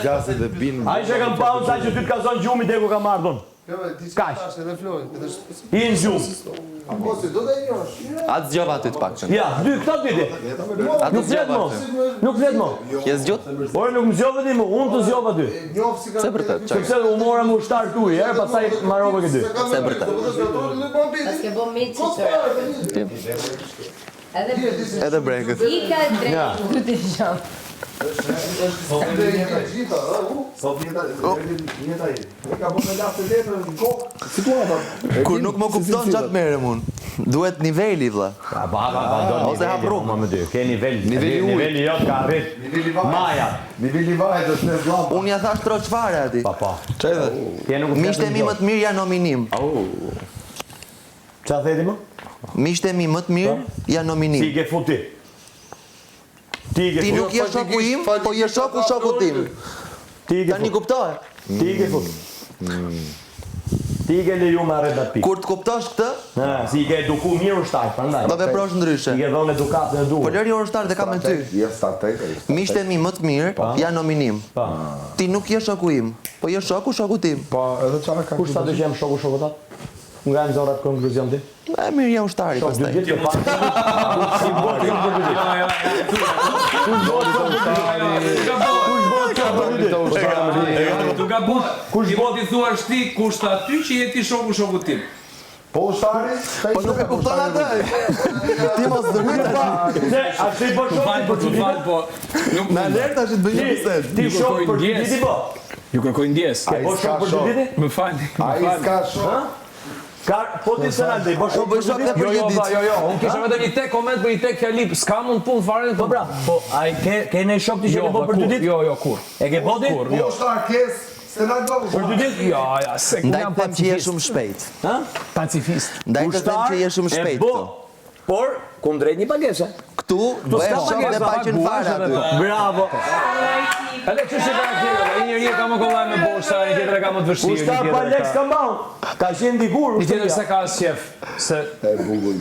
Gjasin dhe bin Ai që kam pa unë sa që ty të ka zonë gjumi deri ku kam ardhur unë. Kaq. I në gjumë. A të zgjova aty të paktën. Ja, dy, këta dy ti. A të Nuk flet zgjova mo. aty. Nuk flet mo. Je zgjut? Ore nuk më zgjove ti mu, unë të zgjova ty. Se vërtet, çaj. Sepse u mora me ushtar tuaj, herë pastaj marova ke dy. Se vërtet. Pas ke bo miq që Edhe Edhe brekët. Ika drejt, ku ti jam. Po jeta Ka bërë me lasë letër në kokë situata. Kur nuk më kupton ça të merrem unë. Duhet niveli vlla. Pa pa pa pa do Ose hap niveli, rrugë. po, më dy. Ke nivel, Niveli ujit. niveli jot ka arrit. Niveli vajt. Maja. Niveli vajt është në llamba. Unë ja thash troç fare atij. Pa pa. Çaj dhe. Ti nuk Miqtë e mi më të mirë janë nominim. Ça the ti më? Miqtë e mi më të mirë janë nominim. Si i ke fut ti? Ti i ke Ti fut. nuk je shoku im, po je shoku shokut tim. Ti i ke Tani fut. kuptohe. Ti i ke fut. Ti i ke leju me arrit atë pikë. Kur të kuptosh këtë, Ha, si i ke eduku mirë ushtar, prandaj. do veprosh ndryshe. I ke dhënë edukatën e Po duhur. lëri ushtar dhe kam me ty. Je strateg. ai. Miqtë e mi më të mirë janë nominim. Po. Ti nuk je shoku im, po je shoku shokut tim. Po, edhe çfarë ka? Kush tha të që jam shoku shokut tat? Nga e nxorra atë konkluzion ti? E mirë je ushtari Shok, dy pastaj. ditë ke parë. Si bëhet shok për dy ditë? Kush bëhet shok për dy ditë? Kush bëhet shok për dy ditë? Ushtari. Tu gabo. Kush bën ti thuash ti kush tha ty që je ti shoku shokut tim? Po ushtari? Po nuk e kupton atë. Ti mos ndërhyj tash. Se, a si bën shok Fal për po dy të ditë? fal po nuk Na lër tash të bëjmë një bisedë. Ti Ju shok kërkoj për dy ndjesë. ditë i bë? Ju kërkoj ndjesë. Ke bë s'ka shok për dy shok. ditë? Më falni, më Ai falni. s'ka shok. Ka, po ti se naldi, bë shok U bëj për dy shok ditë? dhe për Jo, një jo, ditë. vlla, jo, jo, unë kisha vetëm një tek koment për një tek fjali, s'ka mund punë fare në Po këtë. pra, po ai ke ke ne shok ti që Jo, ke bë vlla, për dy kur, ditë? jo, jo, kur. E ke bë ti? Kur, Po jo. ushtar kes, se na do. Për dy ditë? Jo, ja, se ku Ndaj jam të them që je pacifist. shumë shpejt. Ha? Pacifist. Ndaj të them që je shumë e shpejt bë, këtu. por kundrejt një pagese. Këtu bëhesh s'ka shok dhe pagesa, pa qenë paguash fare edhe aty. po. Bravo. Edhe çështje karakteri, vlla, një njeri e ka më kollaj me bo ushtar, një tjetër e ka më të vështirë, një Ushtar pa tjetër lek ka. s'ka mban. Ka qenë dikur Një tjetër ushtria. s'e ka as qef, se E bukur.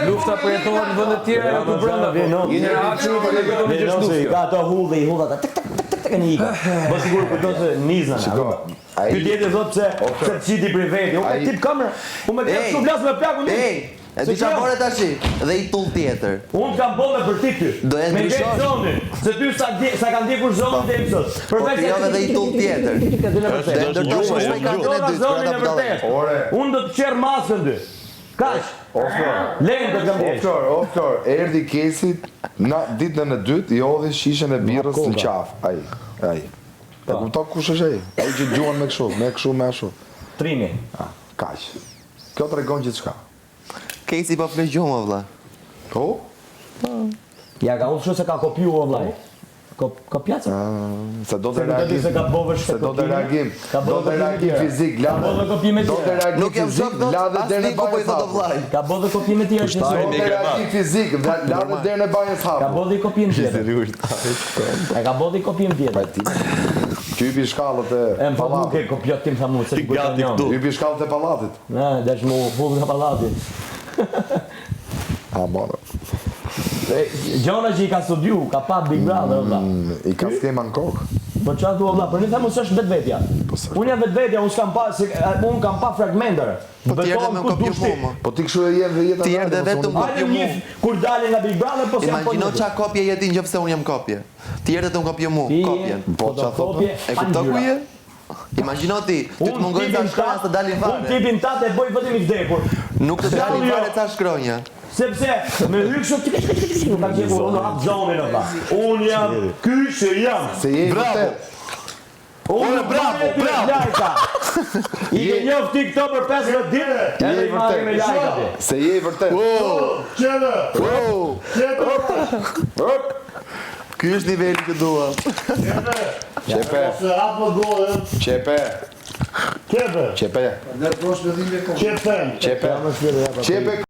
lufta përjetohet në vende të tjera jo këtu brenda. po. Një njeri hapshëm po ne kujtoni që është Venose, luftë. i kjo. ka ato hudhe, i hudha ata tek tek tek tek tek e një ika. Bë sigur kujton se nizna. Shiko, ai Ky tjetri thotë pse pse të qiti pri veti. Unë Ai- tip kamerë. Unë me Ej. kështu flas me plakun tim. Ej, e di Se çfarë jam. bore tashi? Dhe i tull tjetër. Unë të kam bo me për ti ty. Do e Me ndryshosh. ngel zonin, se ty sa sa ka ndjekur zonin deri më sot. Po Përveç krijove dhe i tull tjetër. Do e ndërtosh më shpejt katin e Ndërtova dytë për zonin ata e budallë. vërtet. Ore. Unë do të qerr maskën ty. Kaq. O Flor. Lejnë do të kam O ndjeq. Flor, o Flor, erdhi Kesi na ditën e dytë i hodhi shishen e birrës në qafë, ai, ai. E kupton kush është ai? Ai që gjuan me kështu, me kështu, me ashtu. Trimi. Ah, kaq. Kjo tregon gjithçka. Kesi po fle gjumë o vlla. Po? Ja ka unë kështu se ka kopju o vllai. Ko kopjaca. Se do të Se nuk e di reagim. se ka bovësh Se do të reagim. Ka Do bërë të reagim fizik, la. Ka bërë kopjime Do të tjera. reagim Nuk jam fizik, shok dot, la dhe as derën e Niku po i banjës thotë hapur. vllai. Ka bërë dhe kopjime tjera që Do s'u. të reagim fizik, la la dhe derën e banjës Ka hapur. bërë dhe kopjim tjetër. E ka bërë dhe kopjim tjetër. Ti. Që hypi shkallët e E më thotë nuk pallatit. e kopjot tim tha mu, se të kujton gati njënë. këtu. Hypi shkallët e pallatit. Ne, desh mu full nga pallati. Ha, more. E, Gjona që i ka studiu, ka pa Big Brother, o vlla. Mm, I ka skema në kokë. Po çfarë thua vlla, për një them unë s'është vetvetja. Po s'është. Unë jam vetvetja, unë s'kam pa, se, unë kam pa fragmentare. Po ti erdhe Betohem me ku kopju dush ti. mu, mo. Po ti kështu e je dhe jeta Ti reale, erdhe mos vetëm unë- mu. Hajde një kur dalin nga Big Brother, po s'jam po Imagjino njëjti. ça kopje je ti nëse unë jam kopje. Ti erdhe të më kopje mu, Ti je kopjen. Po, ça thotë? fotokopje E pa kupton ku ngjyra. je? Imagjino ti, ty të Unë mungojnë ca tipin shkronja tat, të dalin unë fare. tipin tat e bëj vetëm i vdekur. Nuk të dalin Jo. fare ca shkronja. Sepse me hy kështu tik tik tik tik nuk kam qenë unë hap zonin o vlla. Unë jam ky që jam. Se je i Bravo. vërtet. Unë bravo, ty bravo. Lajka. I ke njoft ti këto për 15 ditë, Je edhe i i marrim me vërtet. lajka ti. Se je i vërtet. Qeve! Wow! Qeve! Ky është niveli që dua. Qeve! Qepe, Se hapë gojën. qepe, Qeve! qepe, Qepe! qepe, qepe.